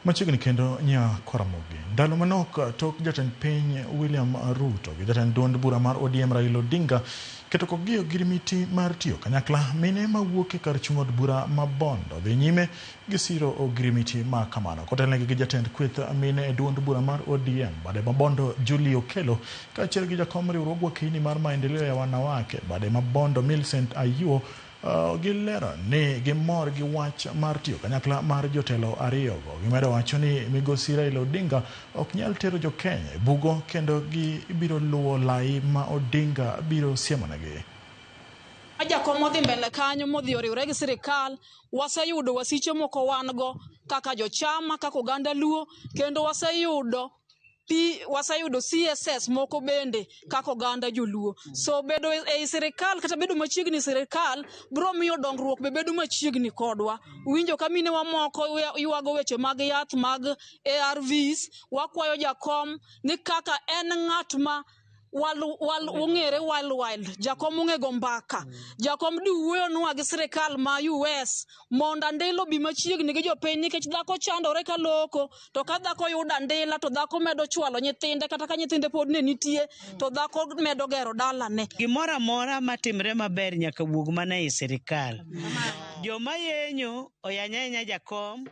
Machiegni kendo Nyakoramogi. Ndalo manok tok jatend piny William Ruto gi jatend duond bura mar ODM Raila Odinga keto kokgi ogirimiti mar tiyo kanyakla, mine mawuok e kar chung' od bura ma Bondo dhi nyime gi siro ogirimiti ma kamano. Kotelnegi gi jatend kweth mine e duond bura mar ODM bade ma Bondo Julie Okello kaachiel gi jakom riwruog wakeini mar Maendeleo ya Wanawake bade ma Bondo Millicent Ayuo Gilero ni gimor gi wach mar tiyo kanyakla mar jotelo ariyogo. Gimedo wacho ni migosi Raila Odinga ok nyal tero jo Kenya e bugo kendo gibiro luwo lai ma Odinga biro siemonegi. Jakom odhi mbele kanyo modhi oriwre gi sirikal, waseyudo wasiche moko wan go kaka jochama, kaka oganda Luo, kendo waseyudo P, waseyudo CSS moko bende kaka oganda joluo. So bedo ei sirikal kata bedo machiegni sirikal bro miyo dongruok be bedo machiegni kodwa. Winjo ka minewa moko ywago weche mag yath mag ARVs, wakwayo jakom ni kaka en ng'at ma ong'ere worldwide, jakom ong'e go mbaka. Jakom di wuoyonwa gi sirikal ma US mondo andila obi machiegni gi jopiny nikech dhako chandore ka loko to ka dhako yudo andila to dhako medo chwalo nyithinde kata ka nyithinde pod ne nitie to dhako medo gero dalane. Gimoro amora matimre maber nyaka wuog mana ei sirikal. Joma yenyo oyany ahinya jakom.